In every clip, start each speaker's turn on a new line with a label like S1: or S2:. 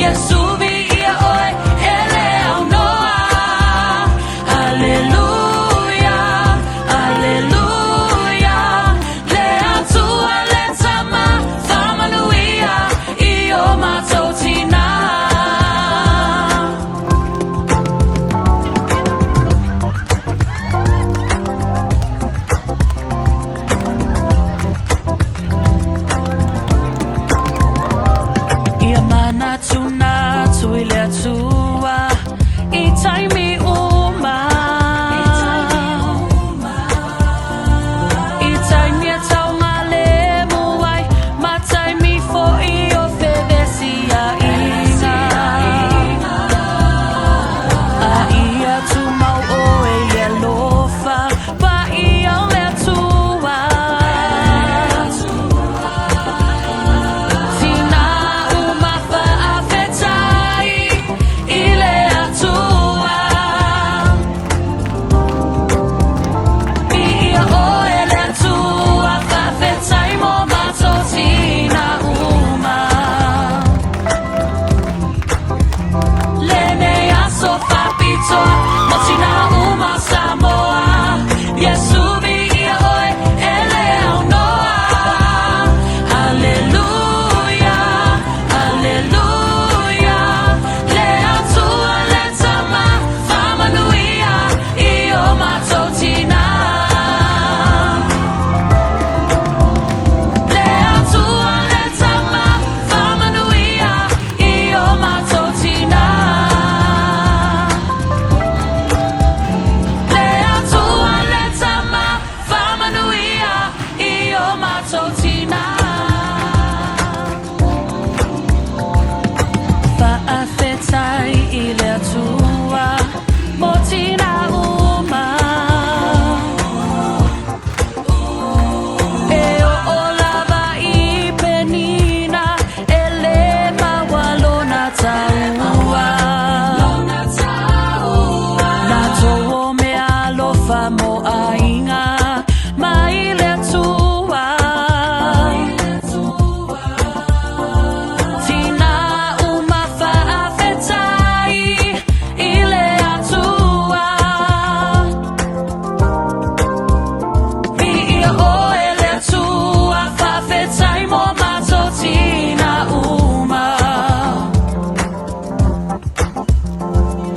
S1: Iesu viia oe e le aunoa. Aleluia, Aleluia, le Atua le Tama, faamanuia i o matou tina. Ia manatunatu i le Atua i taimi uma. I taimi e taugalemu ai, ma taimi foi o fevesiaiga. A ia tumau oe i le alofa paia o le Atua. Tina uma faafetai i le Atua. Viia oe le Atua, faafetai mo matou tina uma. Lenei aso faapitoa mo tina uma o Samoa. Iesu viia oe e le aunoa. Aleluia, Aleluia, le Atua le Tama, faamanuia i o matou tina. Le Atua le Tama, faamanuia i o matou tina. Le Atua le Tama, faamanuia i o matou tina. Faafetai i le Atua mo tina uma. E oo lava i Penina e le maua lona taua. Na tou o mea alofa mo aiga mai le Atua. Tina uma faafetai i le Atua. Viia oe le Atua, faafetai mo matou tina uma.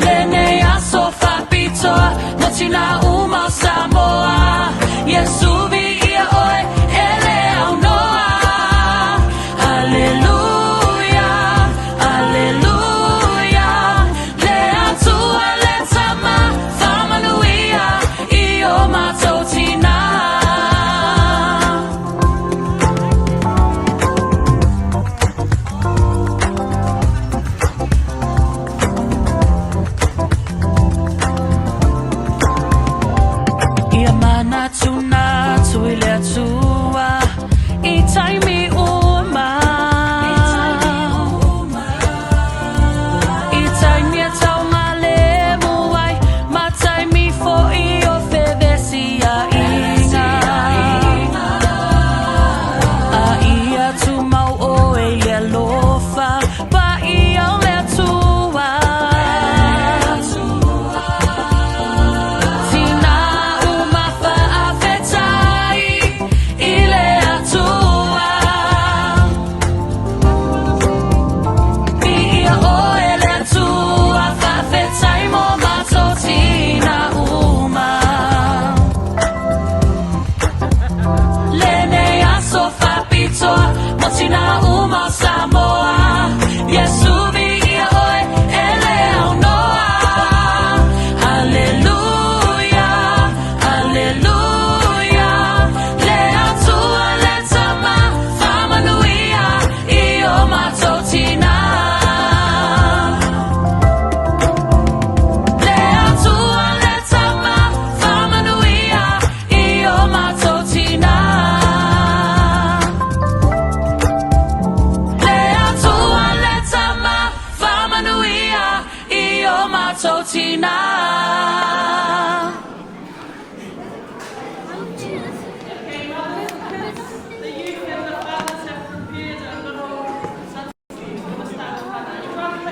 S1: Lenei aso faapitoa mo tina uma o Samoa. Iesu viia oe e le aunoa. Aleluia, Aleluia, le Atua le Tama, faamanuia i o matou tina. Ia manatunatu i le Atua i taimi uma. I taimi e taugalemu ai, ma taimi foi o fevesiaiga. A ia tumau oe i le alofa paia o le Atua. Tina uma faafetai i le Atua. Viia oe le Atua, faafetai mo matou tina uma. Lenei aso faapitoa mo tina uma o Samoa. Iesu viia oe e le aunoa. Aleluia, Aleluia, le Atua le Tama, faamanuia i o matou tina. Le Atua le Tama, faamanuia i o matou tina. Le Atua le Tama, faamanuia i o matou tina.
S2: Okay, mothers, kids, the youth and the fathers have prepared a little something. We're going to start with Hannah.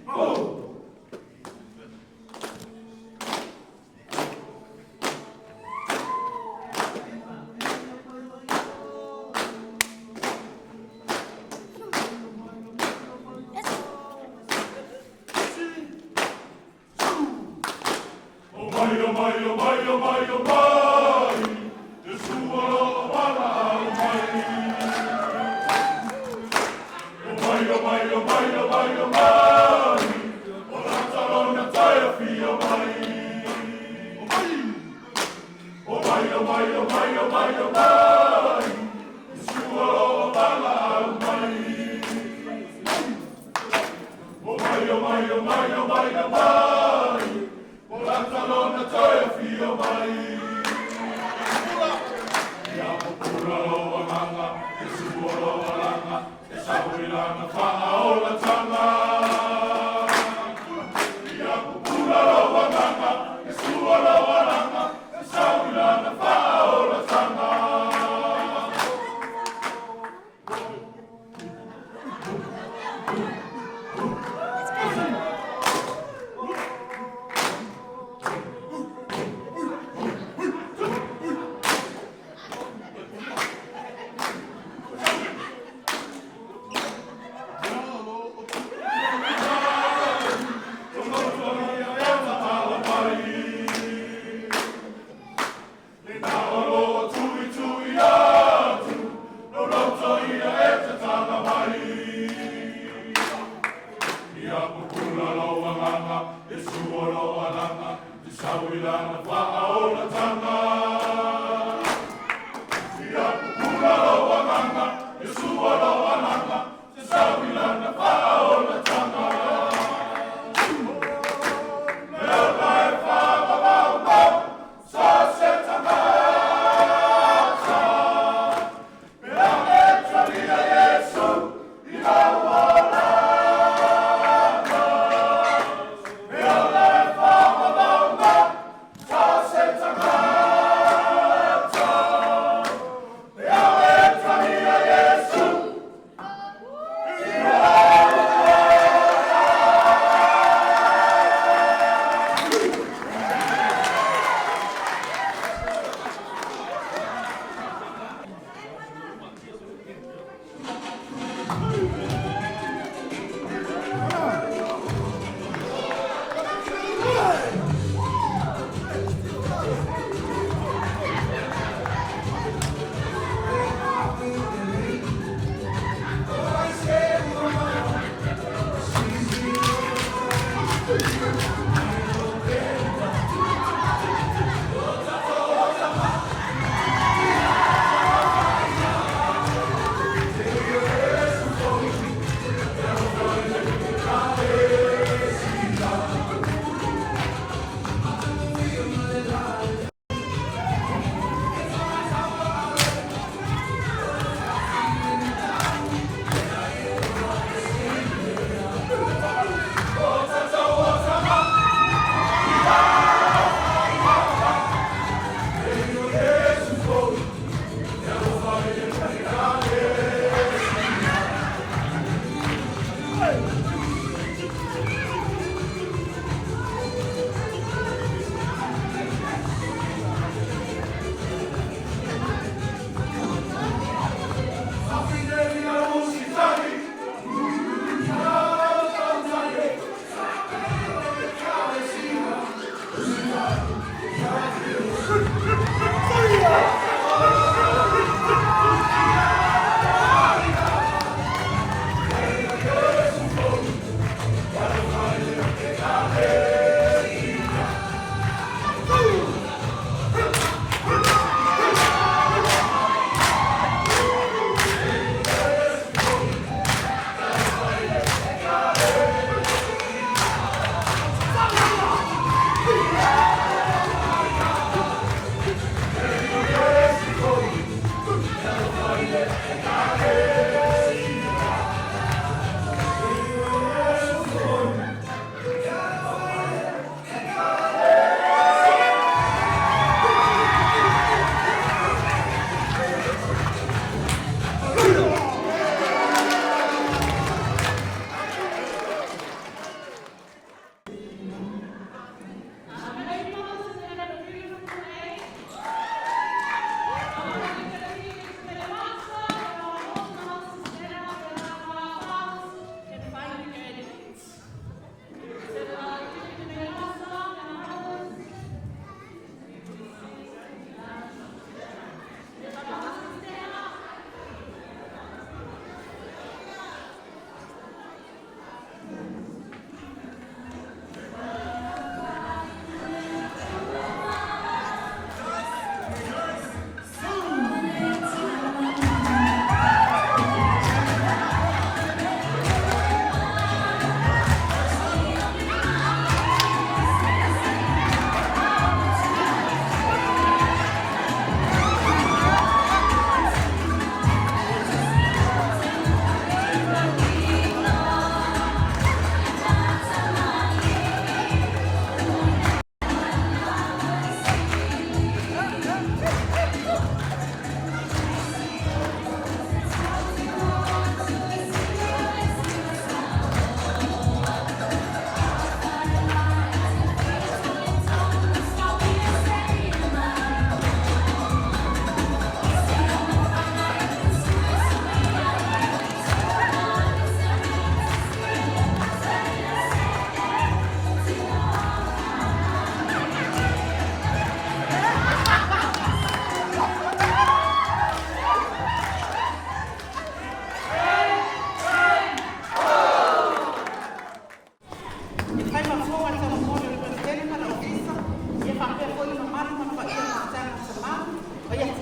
S3: Alo.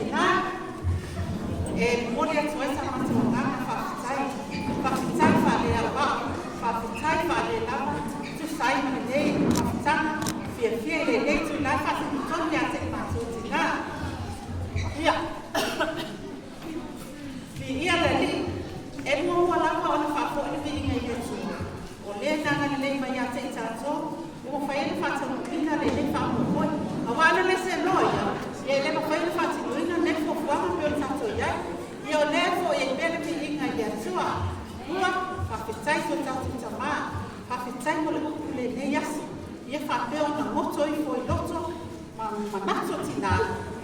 S3: tinā e momoli atu ai sa matou agaga faafetai, faafetai faaleaoao, faafetai faalelava, tusa ai ma lenei mafutaga fiafia i lenei itulā e faasino tonu ia te i matou tinā. Ia, viia le Alii, e muamua lava ona faafoi le viiga i le Atua, o lea na agalelei mai ia te i tatou ua mafai ai ona faataunuuina lenei faamoemoe. Aua ana le seloa ia, ia e le mafai ona faatinoina nei fuafuaga pei ona tatou i ai. Ia o lea e foi ai pea le viiga i le Atua. Lua, faafetai i so tatou Tama, faafetai mo le upu i lenei aso. Ia faapea ona goto ifo i loto ma manatu o tinā,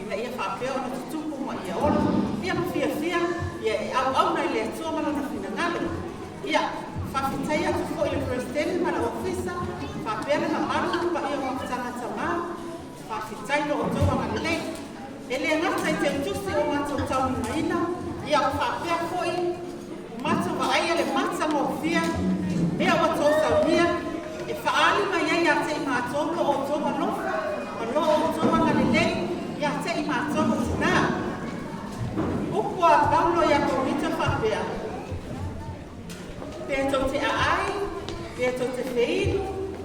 S3: ina ia faapea ona tutupu ma ia ola, ia ma fiafia, ia e auauna i le Atua ma Lona finagalo. Ia, faafetai atu foi i le Peresetene ma le Ofisa, faapea le mamalu ma le paia o Mafutaga Tama, faafetai lo outou agalelei. E le gata i teutusi o matou taulimaina, ia ua faapea foi ua matou vaaia le matagofie mea ua outou saunia e faaali mai ai ia te i matou lo outou alofa ma lo outou agalelei ia te i matou o tinā. Upu a Paulo ia Korito faapea, Pe tou te aai, pe tou te feinu,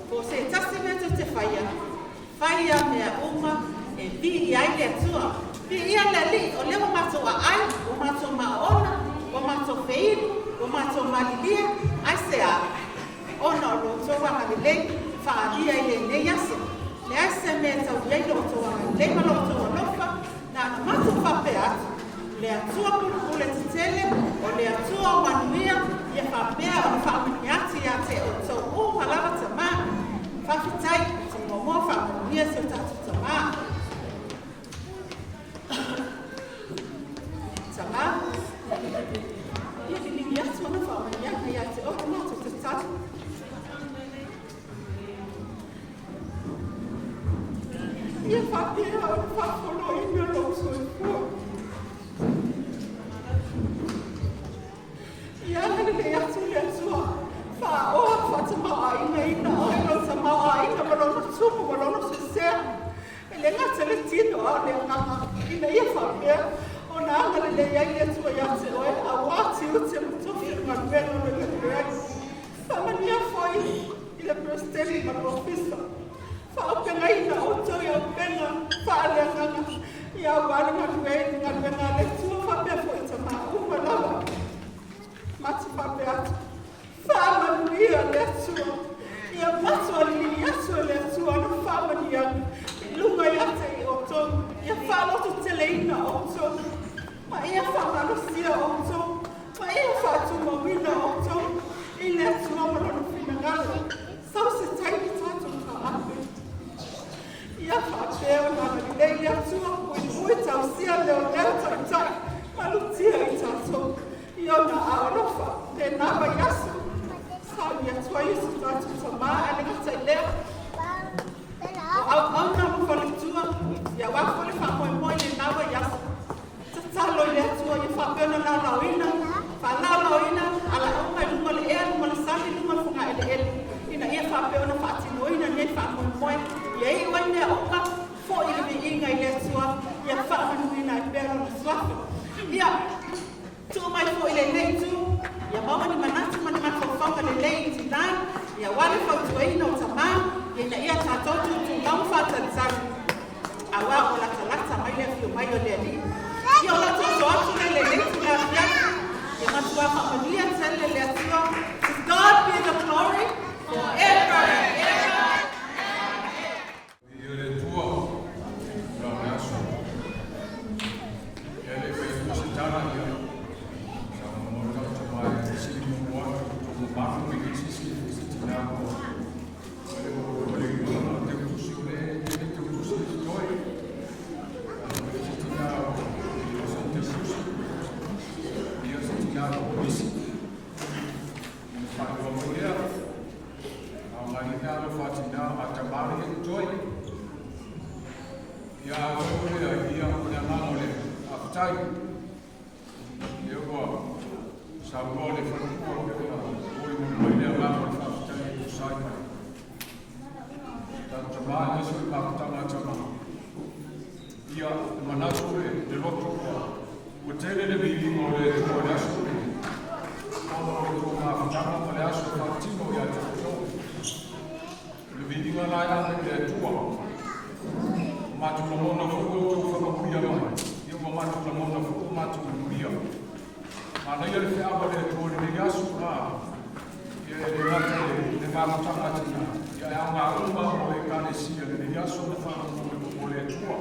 S3: po o se tasi mea tou te faia, fai ia mea uma e viia ai le Atua. Viia le Alii, o lea ua matou aai, ua matou maona, ua matou feinu, ua matou malilie, aisea? Ona o lo outou agalelei faaalia i lenei aso. Leai se mea e tau i ai lo outou agalelei ma lo outou alofa, na ona matou faapea atu, Le Atua pulupule tetele, o le Atua o manuia, ia faapea ona faamanuia atu ia te outou uma lava Tama. Faafetai, te muamua faamanuia si o tatou Tama. Tama, ia liligi atu ona faamanuiaga ia te oe matou tatalo. Ia faapea ona faafoloina lou soifua. Ia agalelei atu le Atua, faaoa faatamaoaigaina oe i lou tamaoaiga ma lona tumu ma lona sesea. E le gata i le tino a o le agaga, ina ia faapea ona agalelei ai le Atua ia te oe, auā tiute ma tofi o le galuega o lo o galue ai. Faamanuia foi i le Peresetene ma le Ofisa. Faaaupegaina outou i auupega faaleagaga, ia auā le galuega a le Atua faapea foi i tama uma lava. Matou faapea atu, Faamanuia le Atua, ia matou alilii atu e le Atua ana faamanuiaga i luga ia te i outou, ia faalototeleina outou, ma ia faamalosia outou, ma ia faatumauina outou i le Atua ma Lona finagalo. Sau se taimi tatou taape. Ia faapea ona agalelei le Atua, muimui tausia leoleo taitai, malutia i tatou i ona aao alofa. Lena vaiaso, sauni atu ai so tatou Tama, ae le gata i lea, o auauna ma faletua, ia aua foi le faamoemoe i lena vaiaso. Tatalo i le Atua ia faapea ona laolaoina, faalaolaoina alaoga i luga o le ea, luga o le sami, luga o le fogaeleele, ina ia faapea ona faatinoina nei faamoemoe, ia iu ai mea uma foi le viiga i le Atua, ia faamanuina ai pea Lona suafa. Ia tuu mai foi i lenei itu, ia maua ni manatu ma ni mafaufauga lelei i tinā, ia aua le fautuaina o tamā, ina ia tatou tutulau ma faatalitali, aua ua latalata mai le afio mai o le Alii. Ia o lau soso atu lea i lenei itula afiafi, ia matua faamanuia tele le Atua. To God be the glory forever and ever.
S4: Viia le Atua i la le aso. Ia le fai atua se tala ia sa mo tau mai e sili mo atu to mo malu me ke sisi se tina mo le o le o te tusi o le le te tusi le toi o se tina o se te tusi ia se tina o misi mo fa o mo lea a ngai le alo fa tina a tamari e toi ia a o le ia o le agaga o le faafetai ia ua saunoa le faletua pe ona molimoli mai le agaga o le faafetai e tusa ai ma le tatou tamā aemaise o le mafutaga a tamā. Ia, e manatu le loto ua tele le viiga o le Atua i le aso lenei, ona o le tou mafutaga ma le aso e faatino ia te outou. O le viiga la e ave i le Atua. Ua matou lagona foi ua outou faamanuia mai, ia ua matou lagona foi ua matou manuia. Manaia le feau a le Atua i lenei aso, a, ia e le gata i le mafutaga a tina, ia ae aoga uma mo Ekalesia i lenei aso ma faamoemoe mo le Atua.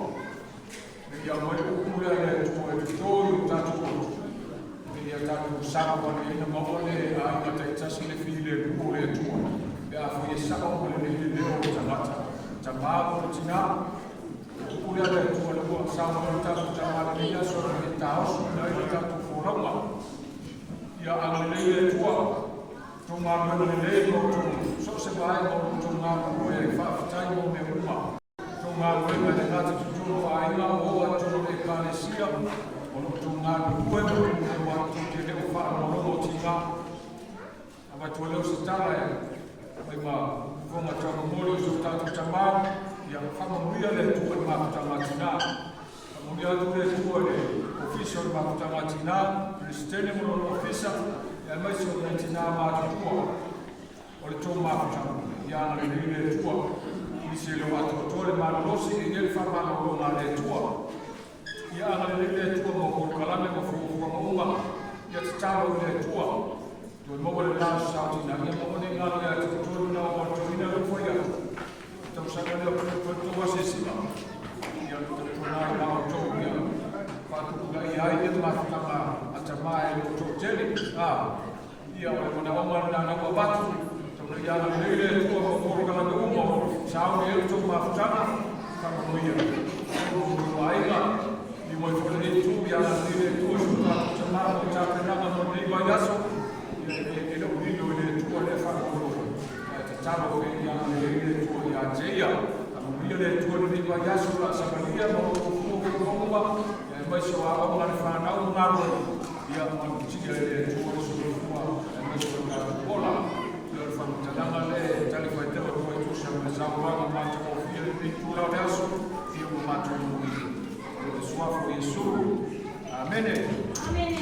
S4: Ina ia aumai le upu lea a le Atua e toto i o tatou loto, ina ia tatou savavaliaina maua le aiga taitasi le filemu o le Atua, pe afai e sao ma lelei le leo o le tagata, tama po o le tina. O le upu lea a le Atua lea ua saunoa le tatou tama i lenei aso ina ia taosoina ai le tatou folauga. Ia agalelei le Atua, tou galuega lelei ma outou so o se vaega o lo outou galulue ai, faafetai mo mea uma. Tou galuega e le gata i totonu o aiga, o oo atu i le Ekalesia, o lo o tou galulue ma tou leo atu tou te le o faalogologo tiga. Avatu ai lea o se tala e fai ma fofoga taumomoli o si o tatou tama, ia faamanuia le Atua i le mafutaga a tina. Faamanuia atu le Atua i le Ofisa o le Mafutaga a Tina, Peresetene ma lona Ofisa, aemaise o nai tina matutua. O le tou mafutaga, ia agalelei le Atua. Nisi e le o atoatoa le malolosi, e i ai le faamalologa a le Atua. Ia agalelei le Atua mo polokalame ma fuafuaga uma. Ia tatalo i le Atua. Toe maua le la o se sao tina, ia maua nei galo ia te outou le manao moatauina lea ua fai atu. Le tausaga lea o le tou asiasiga. Ia tautuana ai ma outou, ia faatupulaia ai le mafutaga a tama e le o toatele. A. Ia, o le manaoga lena na ua avatu, tau ina ia agalelei le Atua ma polokalame uma o lo o sauni ai lo outou mafutaga, faamanuia i lo outou aiga, liliu mai foi lenei itu, ia agalelei le Atua i so tatou tama mo le tapenaga mo lenei vaiaso, ia e le o lilo i le Atua lea faamoemoe, ae tatalo pea ia agalelei le Atua ia te ia. Faamanuia le Atua i lenei vaiaso o le a savalia ma o outou fuafuaga uma, aemaise o aoga a le fanau ma galuega. Ia malutia e le Atua le soifua aemaise o le tatou ola. Ia o le faamatalaga lea e talifuaitau atu ai e tusa ma le saunoaga matagofie i lenei itula o le aso, ia ua matou manuia. I le Suafa o Iesu. Amene.
S2: Amene.